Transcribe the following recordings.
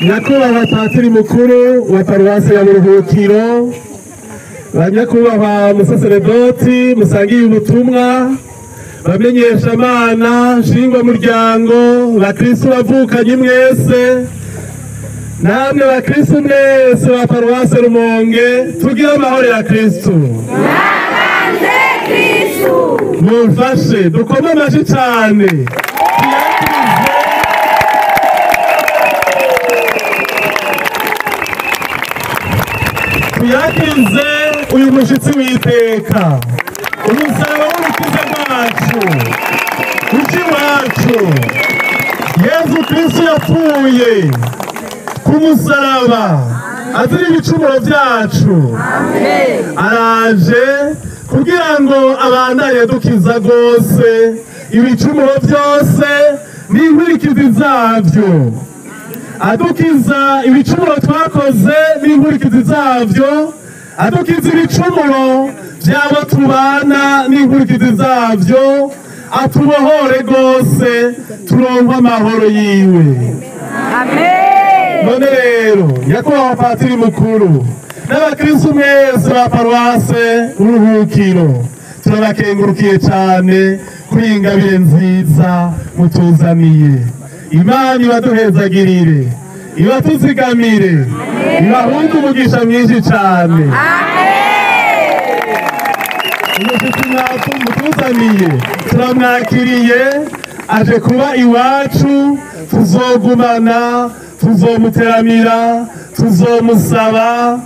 Nyakubahwa Patiri mukuru wa paruwasi ya Buruhukiro, banyakubahwa musaseredoti musangiye ubutumwa, bamenyeshamana, nshingwamuryango, bakristu bavukanye mwese, namwe bakristu mwese ba paruwasi Rumonge, tugire amahoro ya Kristu. Mumfashe dukome amashyi cyane. Tuyakirize uyu mushyitsi w'iteka, umusaraba w'urukiza rwacu, uci wacu, Yezu Kristu yapfuye ku musaraba azira ibicumuro byacu, araje kugira ngo abandanye dukiza rwose ibicumuro byose n'inkurikizi zabyo, adukiza ibicumuro twakoze n'inkurikizi zabyo, adukiza ibicumuro by'abo tubana n'inkurikizi zabyo, atubohore rwose turonke amahoro yiwe. None rero nyakubahwa Patiri mukuru n'abakristu mwese ba paruwase Buruhukiro, turabakengurukiye cyane kuri iyi ngabire nziza mutuzaniye. Imana ibaduhezagirire, ibatuzigamire, ibahunde umugisha mwinshi cyane. Umushyitsi mutuzaniye turamwakiriye, aje kuba iwacu, tuzogumana, tuzomuteramira, tuzomusaba,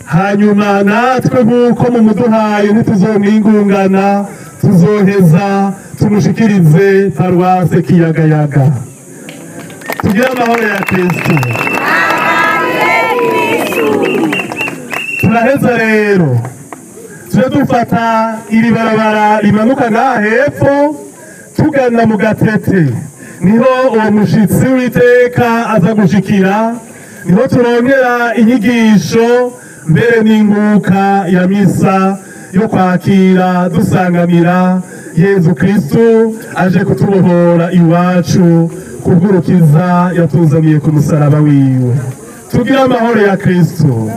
hanyuma natwe nk'uko mumuduhaye ntituzomwingungana, tuzoheza tumushikirize paruwase Kiyagayaga. Tugire amahoro ya Kristu. Turaheza rero tuje dufata iri barabara rimanuka ngaha hepfo tugana mu Gatete, niho uwo mushitsi w'iteka aza gushikira, niho turongera inyigisho mbere n'inguka ya misa yo kwakira dusanganira Yezu Kristu aje kutubohora iwacu kubw'urukiza yatuzaniye ku musaraba wiwe. Tugire amahoro ya Kristu.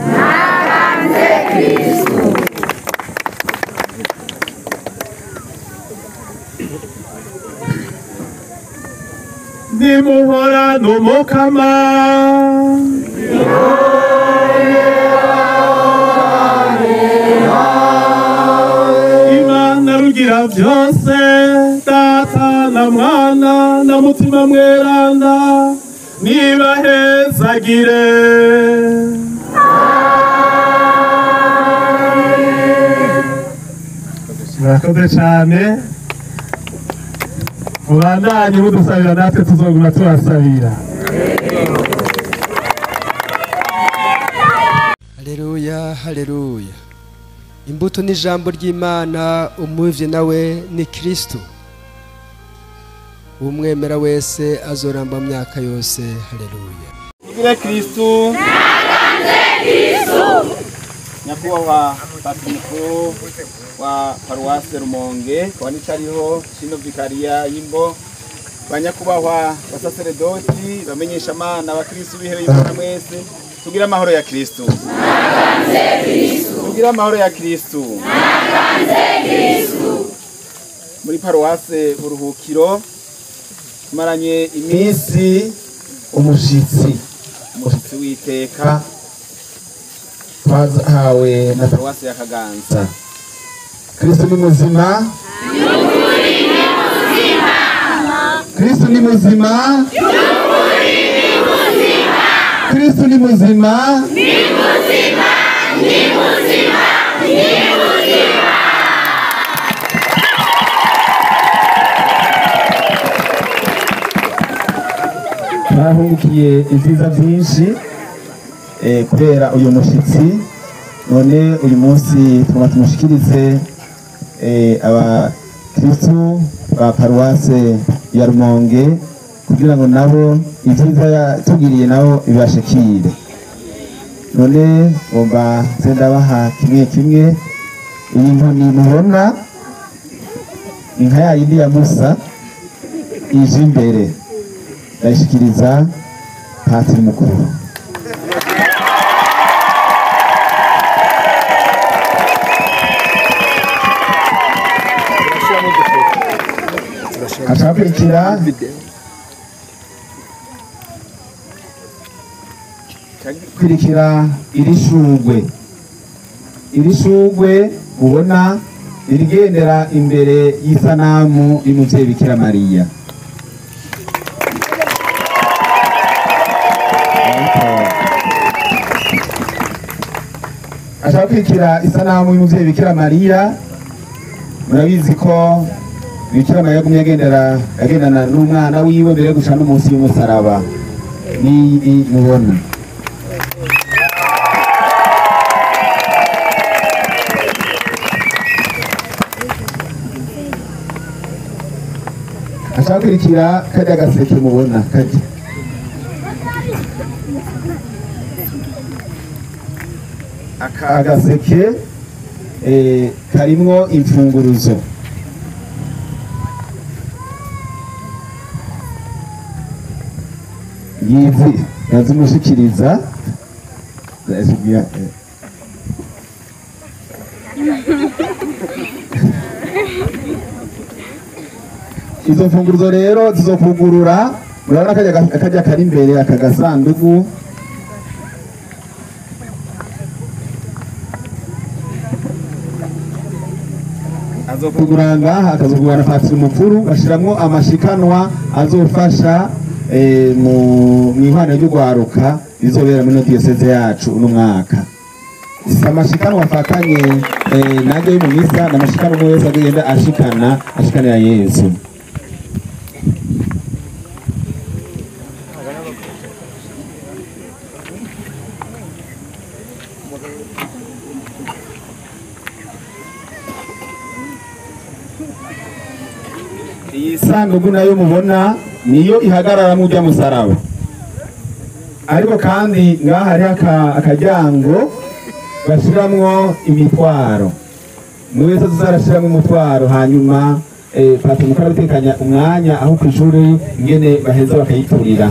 Nimuhora n'Umukama. Imana rugira byose, Data na Mwana na Mutima Mweranda, nibahezagire. Murakoze cyane, mubandanye mudusabira natwe tuzoguma tubasabira. Haleluya, haleluya. Imbuto ni ijambo ry'Imana, umuvye nawe ni Kristo. Umwemera wese azoramba myaka yose. Haleluya. Tugire Kristo. Naganze Kristo. Nyakubahwa Patiri mukuru wa paruwase Rumonge, kwa nicariho shino vikariya y'Imbo, banyakubahwa basaseredoti, bamenyeshamana, abakristo bihebeye Imana mwese, tugire amahoro ya Kristo. Naganze Kristo. Tugire amahoro ya Kristo. Naganze Kristo. Muri paruwase Buruhukiro tumaranye iminsi umushitsi w'iteka twahawe na paruwase ya Kaganza. Kristo ni muzima. Kristo ni muzima. Kristo ni muzima. Ni muzima, ni muzima, ni muzima. Twahungukiye ibyiza byinshi kubera uyu mushitsi. None uyu munsi tugomba tumushikirize abakristu ba paruwase ya Rumonge kugira ngo nabo ibyiza yatugiriye nabo bibashikire. None ngomba nze ndabaha kimwe kimwe. Iyi nkoni mubona ni nka ya yindi ya Musa ije imbere. Ndayishikiriza patiri mukuru. Acakurikira kurikira iri shugwe. Iri shugwe ubona irigendera imbere y'isanamu y'umuvyeyi Bikira Mariya. Acakurikira isanamu y'umuvyeyi Bikira Mariya. Murabizi ko Bikira Mariya yagumye agendana n'umwana wiwe mbere yo guca no munsi y'umusaraba. Ni mubona acakurikira kajya gaseke mubona kajya aka gaseke karimwo imfunguruzo. Yizi yazimushikiriza izo mfunguruzo rero zizokugurura. Murabona kajya kari imbere aka gasanduku. Azokugurura ngaha akazogurura na patiri mukuru, bashiramwo amashikanwa azofasha mu ihwana ry'ugwaruka rizobera muri diyoseze yacu uno mwaka. Si amashikanwa afatanye najye mu misa, n'amashikanwa umwe wese agenda ashikanira Yesu. Iyi sanduku nayo mubona niyo ihagarara mu bya musaraba. Ariko kandi ngaha hari akaryango bashiramwo imitwaro. Umwe wese azarashiramwo umutwaro, hanyuma patiri mukuru abitekanya umwanya aho kw'ishuri ingene baheza bakayiturira.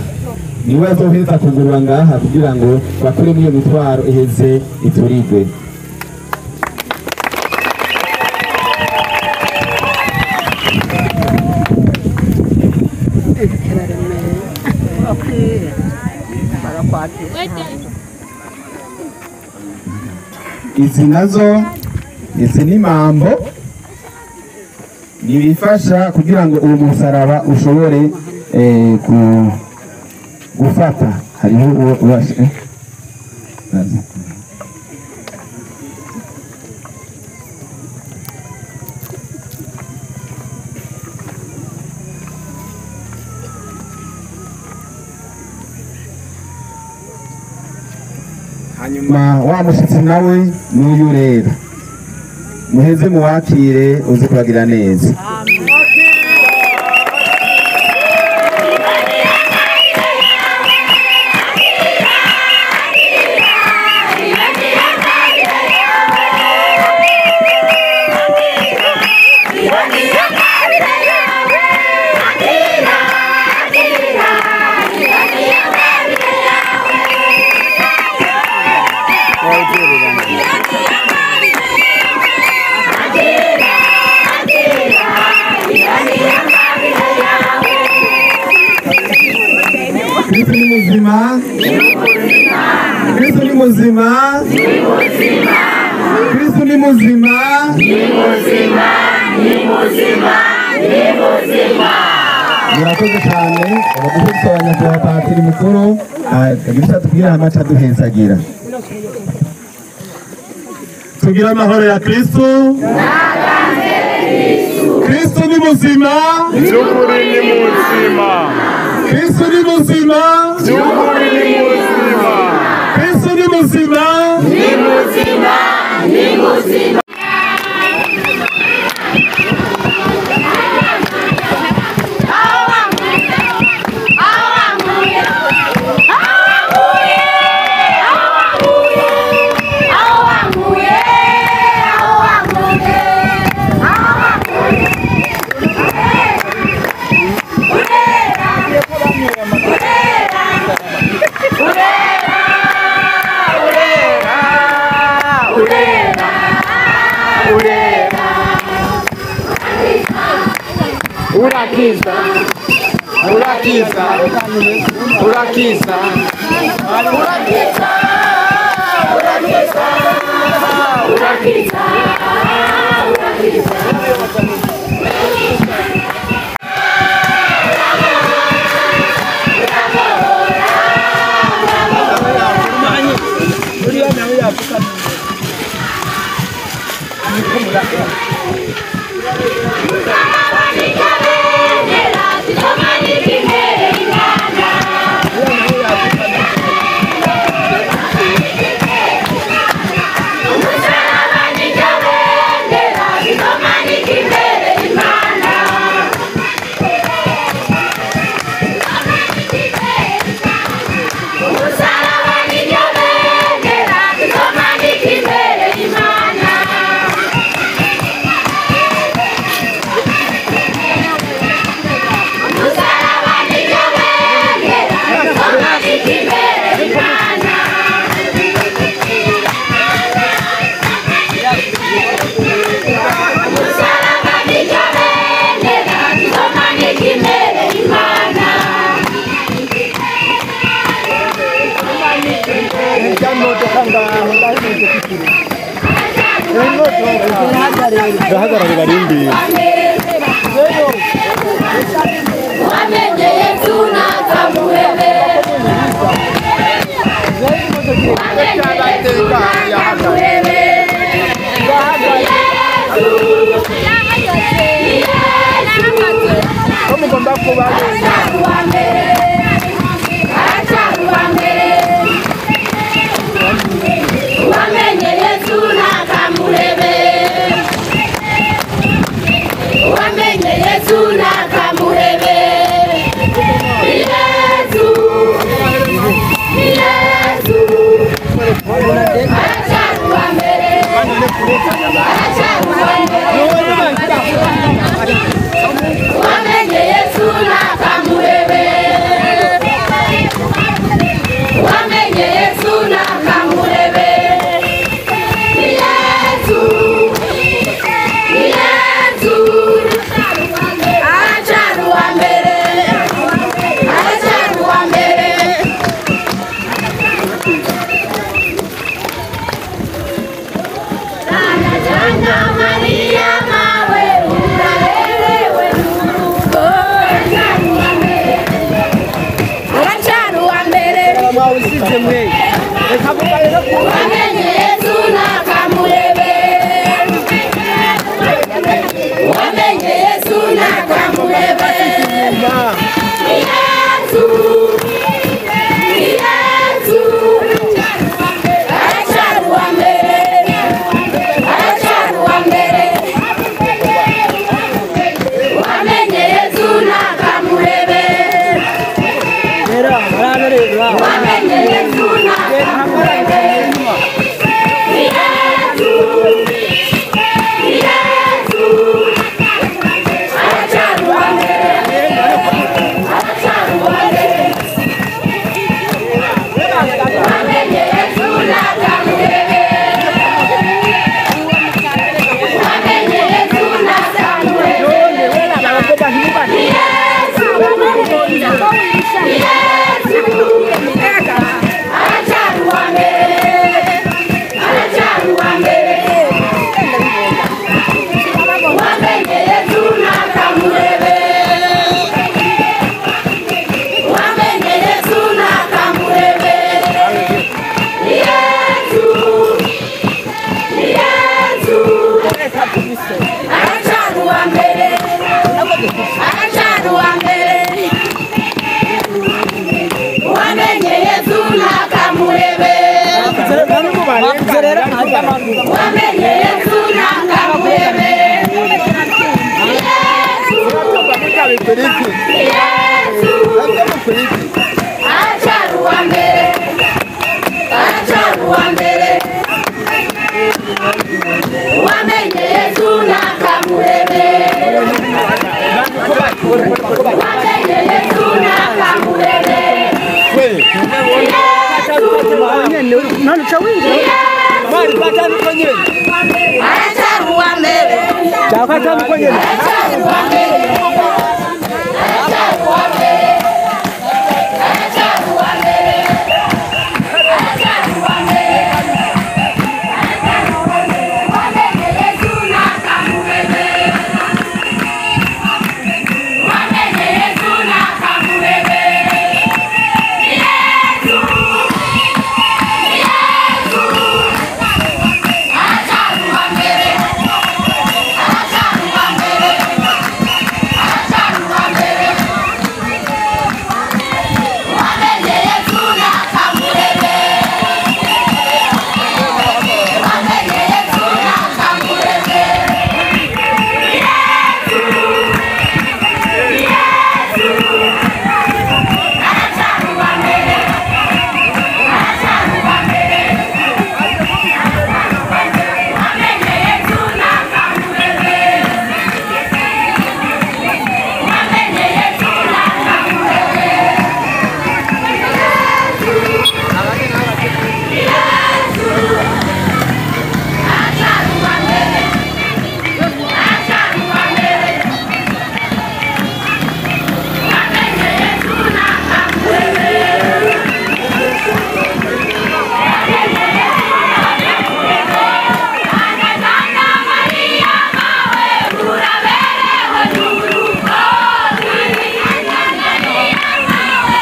Niwe azoheza kugurura ngaha kugira ngo bakuremo iyo mitwaro iheze iturirwe. Izi nazo izi ni mambo nibifasha kugira ngo uwo musaraba ushobore gufata. Hariho uwo hanyuma wa mushitsi nawe n'uyu rero muheze muwakire uze kubagira neza. Kristo ni muzima. Kristo ni muzima. Kristo ni muzima. Murakoze cyane abadukusanya kwa patiri mukuru agisha tubwira amaca duhezagira. Tugira amahoro ya Kristo. Kristo ni muzima. By'ukuri ni muzima. Kristo ni muzima. By'ukuri ni muzima. Kristo ni muzima. Ni muzima, ni muzima. Urakiza, urakiza, urakiza, urakiza, urakiza, urakiza, urakiza. Gahagarare barindira. Wamenye Yesu nakamuhebe. Wamenye Yesu nakamuhebe. Ko mugomba kuba Wamenye Yesu nakamuhebe. Wamenye Yesu nakamuhebe. Yesu, Yesu, aracyari uwa mbere, aracyari uwa mbere. Wamenye Yesu nakamuhebe. Wamenye Yesu nakamuhebe. Yesu, Yesu, aracyari uwa mbere, aracyari uwa mbere. Jana Maria mawe uraberewe n'urugo. Aracyari uwa mbere, wamenye Yesu nakamuhebe. Wamenye Yesu nakamuhebe. Yesu, Yesu, aracyari uwa mbere, aracyari uwa mbere. Wamenye Yesu nakamuhebe. Wamenye Yesu None cha wingi. Mali patani kwenye. Aracyari uwa mbere. Patani kwenye. Aracyari uwa mbere. Aracyari uwa mbere. Aracyari uwa mbere. Aracyari uwa mbere. Aracyari uwa mbere. Wamenye Yesu nakamuhebe. Wamenye Yesu nakamuhebe. Yesu. Yesu. Aracyari uwa mbere. Aracyari uwa mbere. Aracyari uwa mbere. Wamenye Yesu nakamuhebe. Wamenye Yesu nakamuhebe. Yesu. Yesu. Aracyari uwa mbere. Aracyari uwa mbere. Wamenye Yesu nakamuhebe. Wamenye Yesu nakamuhebe. Aracyari uwa mbere. Aracyari uwa mbere. Wamenye Yesu nakamuhebe. Anazana Maria mawe uraberewe n'urugo. Maria mawe.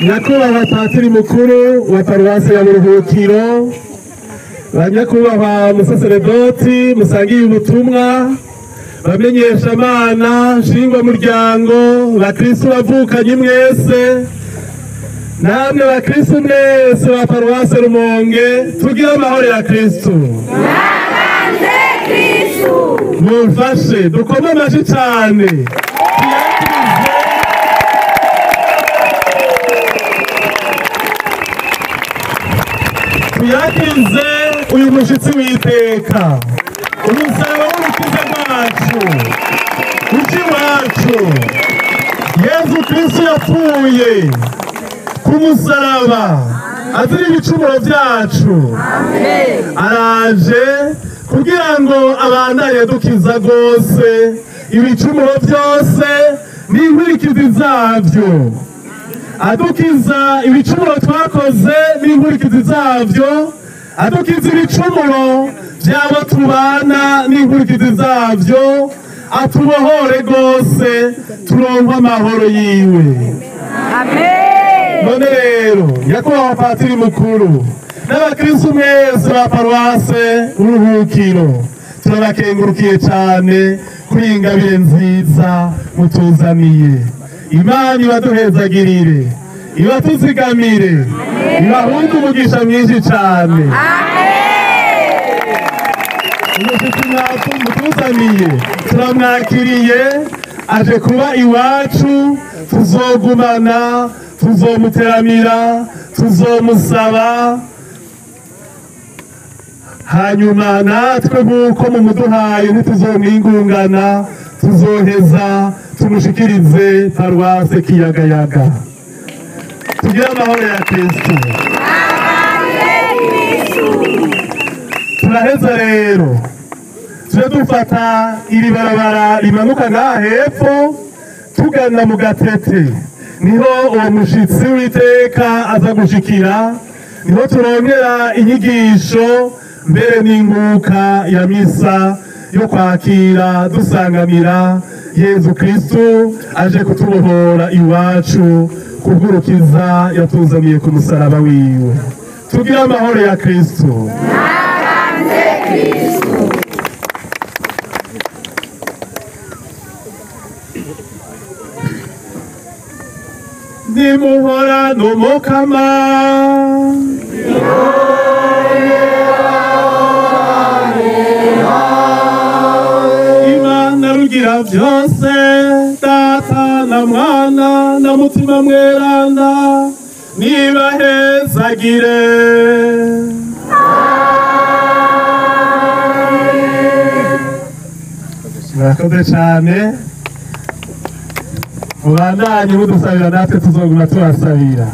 Nyakubahwa Patiri mukuru wa paruwasi ya Buruhukiro, banyakubahwa musaseredoti musangiye ubutumwa, bamenyeshamana, nshingwamuryango, bakristu bavukanye mwese, namwe bakristu mwese ba paruwasi Rumonge, tugire amahoro ya Kristu. Nabanze Kristu. Mumfashe dukome amashyi cyane. Tuyakirize uyu mushyitsi w'iteka, umusaraba w'urukiza rwacu, uji wacu, Yezu Kristu yapfuye ku musaraba azira ibicumuro byacu, araje kugira ngo abandanye adukiza rwose ibicumuro byose n'inkurikizi zabyo. Adukiza ibicumuro twakoze n'inkurikizi zabyo, adukiza ibicumuro by'abo tubana n'inkurikizi zabyo, atubohore rwose turonke amahoro yiwe. None rero nyakubahwa Patiri mukuru n'abakristu mwese ba paruwase Buruhukiro, turabakengurukiye cyane kuri iyi ngabire nziza mutuzaniye. Imana ibaduhezagirire, ibatuzigamire, ibahunde umugisha mwinshi cyane. Umushyitsi mutuzaniye turamwakiriye, aje kuba iwacu, tuzogumana, tuzomuteramira, tuzomusaba, hanyuma natwe nk'uko mumuduhaye ntituzomwingungana, tuzoheza tumushikirize paruwase Kiyagayaga. Tugire amahoro ya Kristu. Turaheza rero tuje dufata iri barabara rimanuka ngaha hepfo tugana mu Gatete, niho uwo mushitsi w'iteka aza gushikira, niho turongera inyigisho mbere n'inguka ya misa yo kwakira dusanganira Yezu Kristu aje kutubohora iwacu Kubw'urukiza yatuzaniye ku musaraba wiwe. Tugire amahoro ya Kristo. Naganze Kristo. Nimuhora n'Umukama. Imana rugira byose, Data na Mwana na Mutima Mweranda, nibahezagire. Murakoze cyane. Mubandanye mudusabira, natwe tuzoguma tubasabira.